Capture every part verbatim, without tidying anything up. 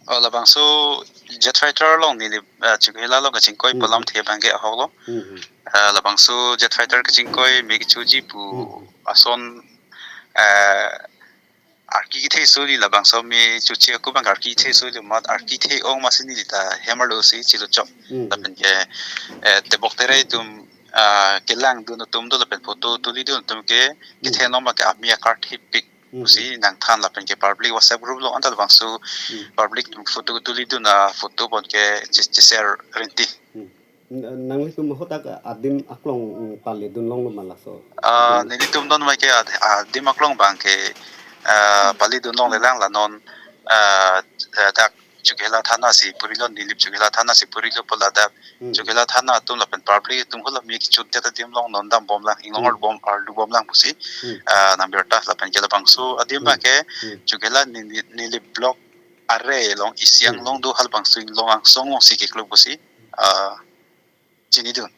Oh, labangso jet fighter along neli, ah, Chokihola along kachingkoi Hmm. pu alamthe abangke ahok lo. Hmm, hmm. Ah, labangso jet fighter kachingkoi me kechoji pu Hmm. ason, ah, arki kethe soli labangso me choche ako abang arki kethe soli mat arki kethe ong masi neli ta hem arlo si chelo chok. Hmm. Lapen ke, eh, tebok tere atum, ah, kelangdun atum do lapen photo tulidun atum ke Hmm. kethe nong abangke ami akar thepik Hmm. pusi nangthan lapen ke public WhatsApp group along anta labangso Hmm. public atum photo tulidun a photo abangke che, che-share rinti. Hmm. N-, nanglitum hadak adim aklong, mm, paledun longlo ma laso? Ah, Adim. Nelitum non mai ke ad-, adim aklong abangke, ah, paledun longlelang la non, ah, ah, dak Chokihola thana si purilo, Nilip Chokihola thana si purilo pu ladak Hmm. Chokihola thana atum lapen public atum hula mi kechut det adim along non dambomlang, inglong Hmm. arlubom, arlubomlang pusi, Hmm. ah, nang birta lapen ke labangso adim Hmm. abangke Hmm. Chokihola Nili-, Nilip block are along isi Hmm. along do halabangso inglong angsong along si keklo pusi, ah, chinidun.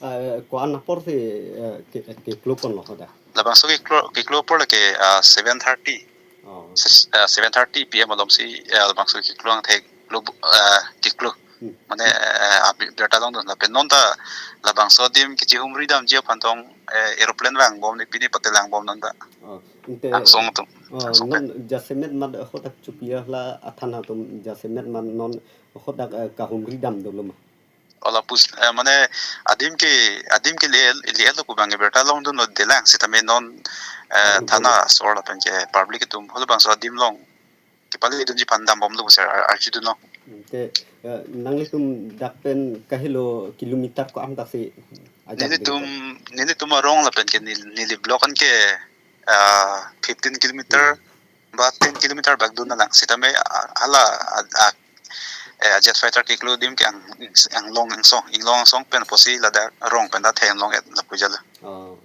Ah, ko-an apor si, eh, ke, keklo ponlo hadak? Labangso keklo, keklo apor lake, ah, seven thirty. Oh. Ses-, ah, seven thirty P M alom si, ah, labangso keklo angthek lo, ah, keklo. Hmm. Mane, eh, abi birta longdun lapen non ta labangso adim kechihumri damji aphan tong, eh, aeroplane vangbom ne pini patelangbom non ta. Oh, ante, Angsong atum. Oh, Angsong non pen. Jasemet mat hadak Chokihola athana atum jasemet mat non hadak, eh, kahumri dam dolo ma? Ola pus, eh, mane adim ke, adim ke le, le lo kubang birta longdunlo delang sitame non, eh, Hmm. thana asor lapen ke public atum halabangso adim along kepaledunji aphan dambomlo pusi ar-, arjudunlo. Ante, eh, nanglitum dak pen kahelo kilometer ko-an ta si ajak Nelitum, dingtang? Nelitum arong lapen ke Nil-, Nilip block anke, ah, fifteen kilometer Hmm. ba ten kilometer bak dunlang sitame, ah, hala, ah, ah, eh, jet fighter keklo adim ke ang, anglong angsong, inglong angsong pen pusi ladak arong pen ta theng long-et lapu jalo. Oh,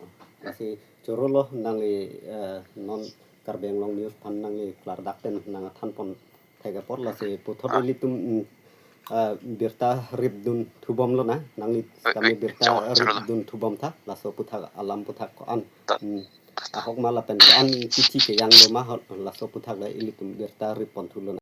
lasi chorolo nangli, eh, non Karbi Anglong News aphan nangli klardak pen nangthan pon thek apor lasi puthot Ah. ilitum, mm, ah, birta ripdun thubomlo na, nangli Oi, sitame oi, birta chorolo, chorolo. ripdun thubom tha, laso aputhak alam aputhak ko-an. Ta. Mm, ahok ma lapen ko-an kithi kejang lo ma hot, laso aputhak le ilitum birta rip pon thulo na.